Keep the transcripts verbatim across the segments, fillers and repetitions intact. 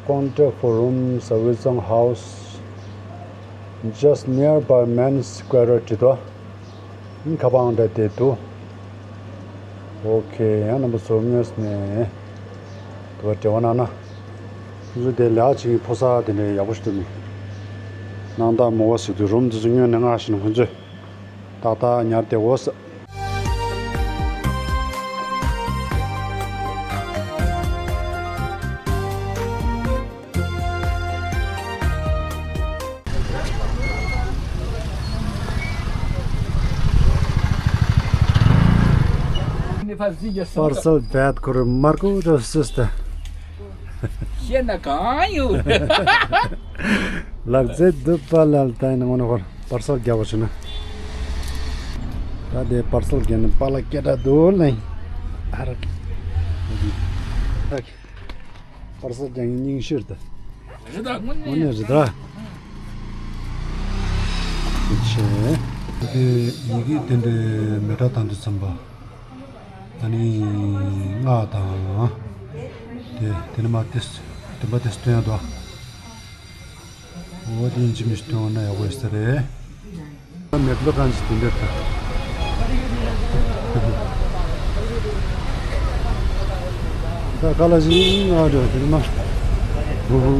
Contact for rooms at Wizang House, just nearby Main Square བྲིས་འདུག་ཁ་པར་འདྲ་དེ་འདུག་ཨོ་ཁེ། ཡང་རྣམ་པ་ཚོ་དངོས་སུ་ནས་དུ་བ་འབྲེལ་བ་གནང་ན། ཁོང་ཚོ་དེ་ལས་ཀ་བྱེད་མཁན་ཕོ་གསར་དེ་འདྲ་ཡག་པོ་ཞིག་འདུག་ནི། སྣང་དག་མོ་བ་ཟེར་དུས་རུམ་དེ་ཚོ་སྔོན་ནས་མངགས་ཤིང་ཁོང་ཚོས་ཏག་ཏག་ཉར་བསྡད་འོ་ས། པར་སལ་བེད་ཁོར་མར་ཀོ་ཏོ་སིས་ཏ། ཤེས་ན་གང་ཡོད། ལག་རྩེད་སྡུད་པ་ལ་ལྟ་ཡིན་ངོ་ན་ཧོར་པར་སལ་རྒྱག་པ་བྱུང་ན། ད་དེ་པར་སལ་རྒྱག་ནས་པཱ་ལགས་སྐད་གྲགས་འདུག་ལེ། ཨ་ར། པར་སལ་རྒྱག་ཡིན་སྙིང་ཤེར་ད། རེད་ད་དངོས་གནས། དངོས་གནས་རེད་ད། ཆེ། དེ་ཡི་གེ་དེ་འདྲའི་མེ་སྲེག་དང་དུ་འཚམས་པ། ད་ནི་སྔགས་དང་། དེ་དེ་ནི་མ་ཏེས་བདུན་པ་ཏེས་སྟོན་ཡ་དོ། འོ་དེ་ཡིན་གཅིག་མིན་གཅིག་སྟོན་ན་ཡག་པོ་ཡོད་ས་རེད། མེད་པ་གང་ཅི་དེ་འདྲ་ད། ད་ཀ་ལ་ཞིག་ང་རེ་དེ་ནི་མ། བུ་བུ།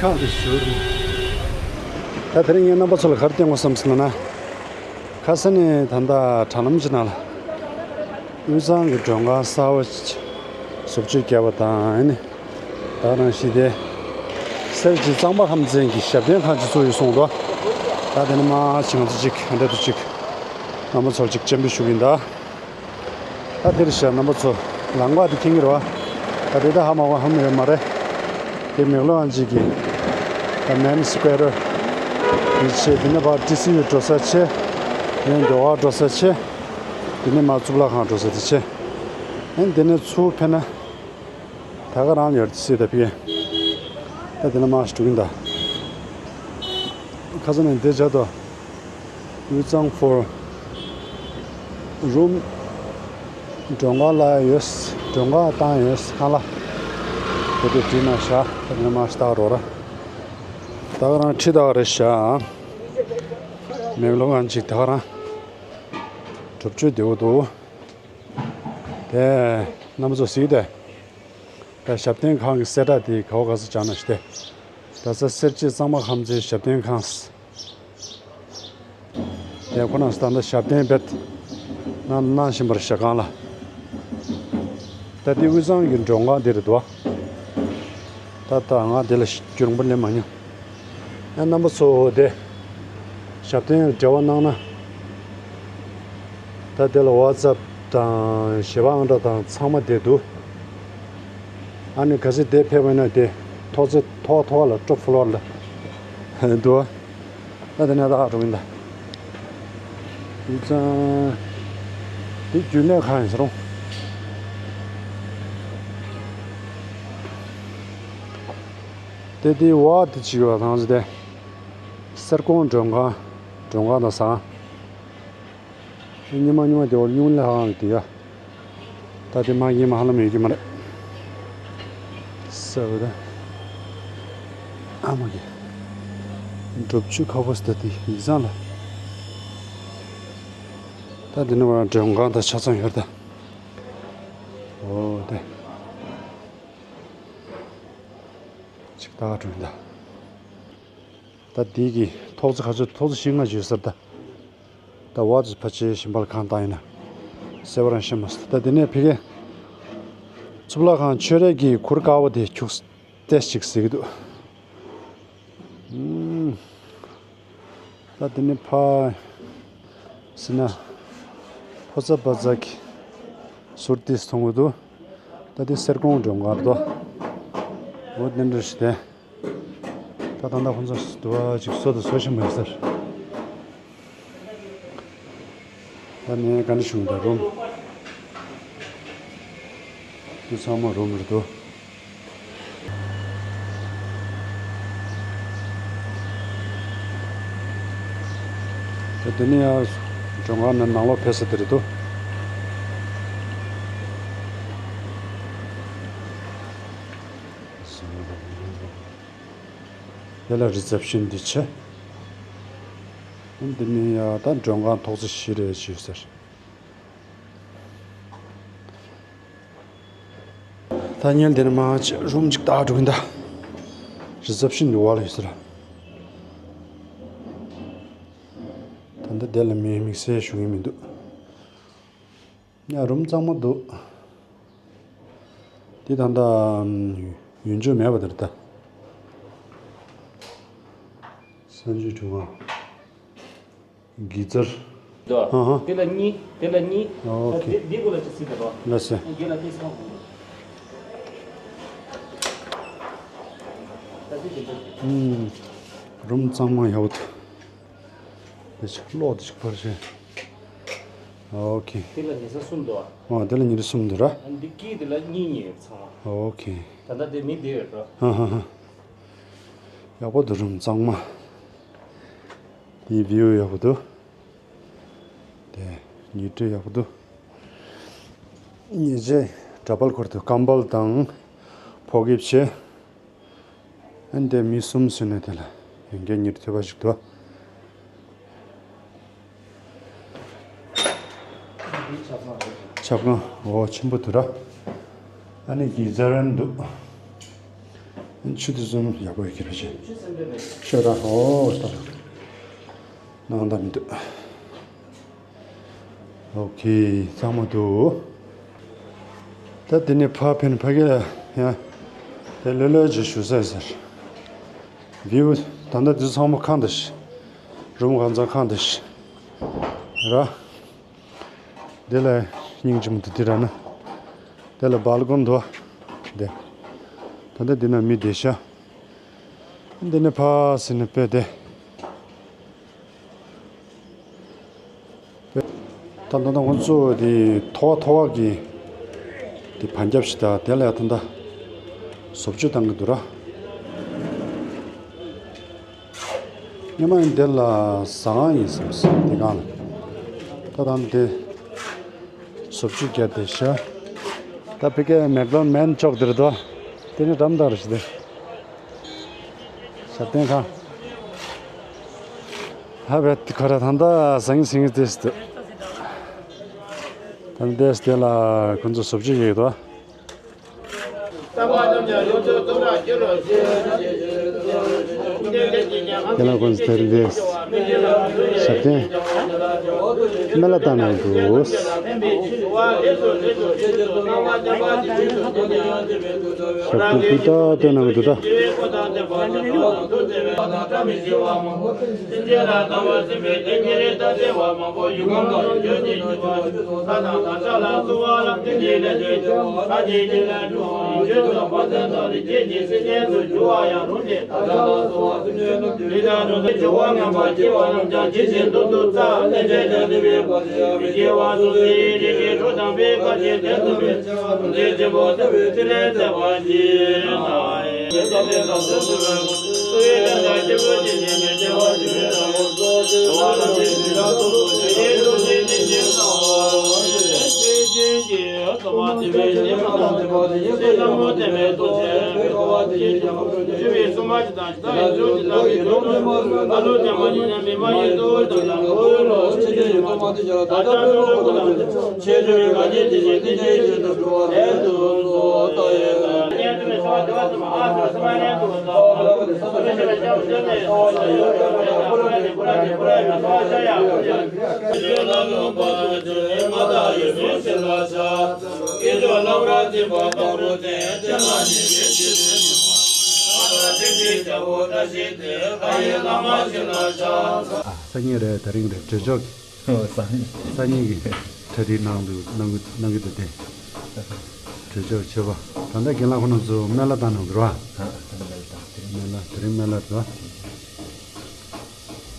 ཁ་དེ་ཞུ། ད་དེ་རིང་ངས་རྣམ་པ་ཚོ་ལ་ག་རེ་བསྟན་དགོས་བསམ་སོང་ལབ་ན། ཁ་ས་ནས་ད་ལྟ་དྲ་ལམ་གྱི་ནང་ལ། དབུས་གཙང་གི་མགྲོན་ཁང་གསར་པ་བཟོ་བཅོས་བརྒྱབ་པ་དང་ཨ་ནི། ད་རང་ཞི་བདེ། སེར་བྱེས་གཙང་པ་ཁམས་ཚན་གྱི་ཞབས་བརྟན་ཁང་ཅིག་བཙུགས་ཡོད་གསུངས་འདུག་ད་དེ་ནི་མ་ཅིག་ང་ཚོ་ཅིག་འདྲ་དུ་ཅིག་རྣམ་པ་ཚོར་ཅིག་སྤྱན་འབུལ་ཞུ་གི་ཡིན་ད། ད་དེར་བཞག་རྣམ་པ་ཚོ་ལམ་ཁ་དེ་མཁྱེན་གྱི་རེད་བ། ད་དེ་ད་ཧ་མ་གོ་ཧ་མ་ཡོད་མ་རེད། དེ་མེག་ལོ་ཨན་ཅིག་གི་ད་མེན་སི་ཀོ་ཝེ་ཊར་དེ་ཆེ། དེ་ནས་ཕར་ཊི་སི་ཡུ་འགྲོ་ས་ཆེ། དེ་ནས་ཟློས་གར་འགྲོ་ས་ཆེ། དེ་ནས་མར་གཙུག་ལག་ཁང་འགྲོ་ས་དེ་ཆེ། ཨན་དེ་ནས་ཚུར་ཕེབས་ན་ད་ག་རང་ཡོད་སྲིད་ད་ཕི། ད་དེ་ནས་མར་ཞིག་འགྲོ་གིན་ད། ཁ་ས་ནས་འདི་བྱ་དོ། དབུས་གཙང་ཕོར། རུམ། མགྲོན་ཁང་ལ་ཡོད། མགྲོན་ཁང་བཏང་ཡོད་ཁང་གླ། དེ་དེ་བྲིས་ན་བཞག་ད་ངས་མ་ཤི་ཏག་རོགས་ར། ད་ག་རང་ཁྲི་ཏག་རེད་བཞག་མེག་ལོ་ཨན་ཅིག་ད་ག་རང་། གྲུབ་ཆོད་བདེ་བོ་འདུག་དེ་རྣམ་པ་ཚོ་གཟིགས་དེ། ད་ཞབས་བརྟན་ཁང་གི་གསལ་བསྒྲགས་དེ་ག་བ་ག་ས་བྱང་ན་ཞི་བདེ། ད་ས་སེར་བྱེས་གཙང་མ་ཁམས་ཚན་ཞབས་བརྟན་ཁང་། དེ་ཁོ་ན་ས་ད་ཞབས་བརྟན་བེད་ན་གནང་བཞིན་པར་ཞབས་ཁང་ལ། ད་དེ་དབུས་གཙང་གི་མགྲོན་ཁང་དེ་རེད་དོ། ད་ད་ང་དེ་ལ་རྒྱུན་རིང་པོ་ལེན་མ་མྱོང་། ཨ་རྣམ་པ་ཚོ་དེ་ཞབས་བརྟན་ལ་འབྲེལ་བ་གནང་ན། ད་དེ་ལ་ཝ་ཙབ་དང་ཞལ་པར་ཨང་གྲངས་དང་ཚང་མ་བསྡད་འདུག་ཨ་ནི་ག་ཚོད་དེ་ཕེབས་པ་ན་དེ་ཐོག་ཚད་ཐོག་ཐོག་ལ་ཀྲོབ་ཕོ་ལོར་ལ་འདུག་ད་དེ་ནས་ད་ཨ་འགྲོ་གིན་ད། དབུས་གཙང་དེ་རྒྱུན་ལས་ཁང་ཡིན་ས་རུང་། དེ་དེའི་ཝ་དེ་ཅིག་ཡོད་ཐང་ཟེར་ཏེ། གསེར་ཀོང་མགྲོན་ཁང་། མགྲོན་ཁང་དང་ཟངས། ཉི་མ་ཉི་མ་དེ་བར་སྙུང་ལས་ཧང་དེ་ཡ། ད་དེ་མ་ཉི་མ་ཧ་ལམ་ཡོད་ཀྱི་མ་རེད། ས་བ་ད། ཨ་མ་གི། འགྲུབ་ཆུ་ཁ་བོ་སྟ་དེ་ཡིག་ཚང་ལ། ད་དེ་ནི་བར་མགྲོན་ཁང་དང་ཆ་ཚང་ཡོད་ད། ཨོ་དེ། ཅིག་ད་ག་འགྲོ་ཡིན་ད། ད་འདི་གི་ཐོག་ཚོ་ག་ཚོད་ཐོག་ཚོ་ཤིང་ང་བརྗོད་ཟེར་ད། ད་བ་ཚོ་ཕ་ཆེ་ཞིམ་པར་གང་བཏང་ཡིན་ན། སེ་བ་རང་ཤེས་མ་སོང་ད་དེ་ནས་ཕ་གི། གཙུག་ལག་ཁང་ཆོས་རས་ཀྱི་གུར་དཀར་པོ་དེ་ཁྱུག་ཏེ་ཞིག་ཟེར་གི་འདུག་ད་དེ་ནས་ཕ། སི་ན། ཕོ་ཚ་པ་ཚ་གི། ཟུར་ཏིས་མཐོང་གི་འདུག་ད་དེ་གསེར་ཀོང་མགྲོན་ཁང་རེད་དོ། འོ་དེ་འདྲ་ཞིག་དེ། ད་ད་ད་ཁོང་ཚོ་དུ་བ་ཅིག་བཟོ་དང་བཟོ་བཞིན་པ་ཡིན་ཟེར། ད་ནས་ག་འདྲ་བྱུང་ད་རུམ། དེ་ཚང་མ་རུམ་རེད་དོ། ད་དེ་ནས་ཡང་མགྲོན་ཁང་ནང་ནང་ལོགས་ཕེབས་ས་དེ་རེད་དོ། དེ་ལ་རི་སེབ་ཤན་འདི་བྱས། འདི་ནས་ཡ་ད་མགྲོན་ཁང་ཐོག་ཚད་བཞི་རེ་བྱས་ཟེར། ད་ཉལ་འདི་ནས་མར་ཅིག་རུམ་ཅིག་བལྟ་འགྲོ་གིན་ད། རི་སེབ་ཤན་འདི་བ་ལ་ཡོད་ཟེར། ད་ལྟ་དེ་ལ་མི་དམིགས་བསལ་ཞུ་གི་མི་འདུག་ཡ་རུམ་གཙང་མ་འདུག་དེ་ད་ལྟ་ཡོན་ཆོད་མེད་པ་དེ་རེད་ད། གསར་འགྱུར་ཁྲི་དབང་། གི་ཙར། འདུག་ཨ་ཧ། དེ་ལ་གཉིས། དེ་ལ་གཉིས། ཨོ་ཁེ། དེ་དེ་གོ་ལ་ཅི་སྲིད་དེ་རོ། ལ་སེ། དེ་ལ་དེ་སོང་། ད་དེ་དེ་འདུག་ཨུམ། རུམ་གཙང་མ་ཡག་པོ་འདུག་དེ་ཆ་གློག་དེ་ཆ་པར་ཤེས། ཨོ་ཁེ། དེ་ལ་ཉི་ས་གསུམ་འདུག་ཨ། ཨོ་དེ་ལ་ཉི་ས་གསུམ་འདུག་ར། ཨ་འདི་ཀི་དེ་ལ་གཉིས་གཉིས་ཡོད་ཚང་མ། ཨོ་ཁེ། ད་ལྟ་དེ་མི་བསྡད་ཡོད་རོ། ཧ་ཧ་ཧ། ཡག་པོ་འདུག་རུམ་གཙང་མ། དེའི་བིའུ་ཡག་པོ་འདུག་དེ་ཉི་དྲོད་ཡག་པོ་འདུག་ཉི་ཆའི་འདྲ་པར་འཁོར་དུ་ཀམ་བལ་དང་ཕོ་གེབ་བྱས། ཨན་དེ་མི་གསུམ་སོན་ནས་དེ་ལ་ཡོན་ཏན་ཉི་དྲོད་ཐོས་པ་ཞིག་འདུག་ཆབ་ཁང་འོ་ཆེན་པོ་འདུག་ར། ཨ་ནི་གི་ཛ་རན་འདུག་ཆུ་དེ་ཙམ་ཡག་པོ་ཡོད་ཀྱི་རེད་ཅེ། ཆོས་ར་འོ་ལྟ་ར། ནང་ད་མི་འདུག་ཨོ་ཁེ་གཙང་མ་འདུག་ད་དེ་ནས་ཕ་ཕན་ཕ་གི་ལ་ཡང་དེ་ལོས་ལོས་ཅིག་ཞུ་ས་ཟེར། བིའུ་ད་ལྟ་འདི་ཚང་མ་ཁང་དེ་ཤི། རུམ་གང་ཚང་ཁང་དེ་ཤི། ར། འདི་ལ་སྙིང་རྗེ་མོ་དེ་འདི་ར་ན། འདི་ལ་སྦལ་ཀོན་འདུག་བ། འདི། ད་ལྟ་འདི་ན་མི་བསྡད་ཤག་འདི་ནས་ཕར་ཟིན་ནས་དཔེ་དེ། ད་ད་ད་ང་ཚོ་དེ་ཐོ་བ་ཐོ་བ་གི་དེ་བར་རྒྱབ་ཞིག་ད་དེ་ལ་ཡ་ད་ད་བཟོ་བཅོས་བཏང་གི་འདུག་ར། སྔོན་མ་ཡིན་དེ་ལ་ཟ་ཁང་ཡིན་བསམ་སོང་དེ་གང་ལ། ད་དང་དེ་བཟོ་བཅོས་བརྒྱབ་དེ་ཤ། ད་ཕི་ཀའི་མེག་ཌོན་མན་ཅོག་དེར་དོ། དེ་ནི་འགྲམ་དང་རེ་ཞིག་དེ། ཞབས་བརྟན་ཁང་། ཧ་བེད་ཁོ་ར་ད་ད་ཟང་ཟིང་དེ་སྟེ། ད་དེ་སྟེ་ལ་ཁོ་ཚོ་བཟོ་བཅོས་བྱེད་དོ། ཁྱེད་རང་ཀུན་སྟེར་འདི་ཞབས་བརྟན་སྨན་བླ་བཏང་གནང་འདུག་ཞབས་བརྟན་ཀུན་ཏ་བཏོན་གནང་འདུག་ད། སང་ཉིན་རེད། དེ་རིང་རེད། གྲོས་ཆོད་ཀྱི། ཨོ་སང་ཉིན། སང་ཉིན་གྱི་གྲ་སྒྲིག་གནང་འདུག་གནང་གི་གནང་གི་འདུག་སྟེ། གྲོས་ཆོད་བྱེད་པ། ད་ལྟ་རྒན་ལགས་ཁོང་རྣམ་ཚོ་སྨན་བླ་བཏང་གནང་འདུག་ར། སྨན་བླ་དེ་རིང་སྨན་བླ་འདུག་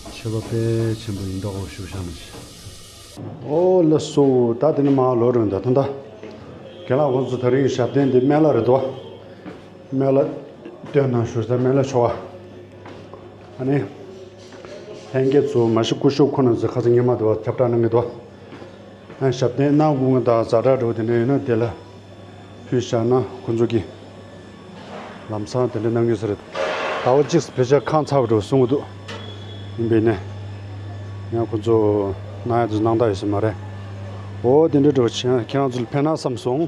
མཆོད་པ་དཔེ་ཆེན་པོ་ཡིན་མདོག་ཁ་པོ་ཞིག་བཞག་ནས། ཨོ་ལགས་སོ། ད་དེ་ནས་མར་ལོག་རན་ད་ད་ལྟ། རྒན་ལགས་ཁོང་ཚོ་དེ་རིང་ཞབས་བརྟན་འདི་སྨན་བླ་རེད་དོ། སྨན་བླ་བཏོན་གནང་ཞུ་ས་སྨན་བླ་ཆོ་བ། ཨ་ནི། ལྷན་རྒྱས་ཚོ་མ་གཞི་སྐུ་ཞབས་ཁོང་རྣམ་ཚོ་ཁ་སང་ཉི་མ་དེ་བ་ཁྱབ་བསྒྲགས་གནང་གི་འདུག་ཨ་ཞབས་བརྟན་གནང་དགོས་ངེས་དང་ཛ་དྲག་འགྲོ་དེ་འདྲ་ཡོད་ན་དེ་ལ་ཕུལ་བཞག་ན་ཁོང་ཚོ་གིས་ལམ་སང་དེ་འདྲ་གནང་གི་ས་རེད། ཟླ་བ་གཅིག་བེད་སྤྱོད་ཁང་ཚ་བ་འགྲོ་གསུང་གི་འདུག་ཡིན་པས་ནས། ཡང་ཁོ་ཚོ་གནང་ཡ་དེ་གནང་ད་ཡོད་ས་མ་རེད། འོ་དེ་འདྲ་འགྲོ་ཁྱེད་ཁྱེད་རང་ཚོ་ལ་ཕན་ན་བསམ་སོང་།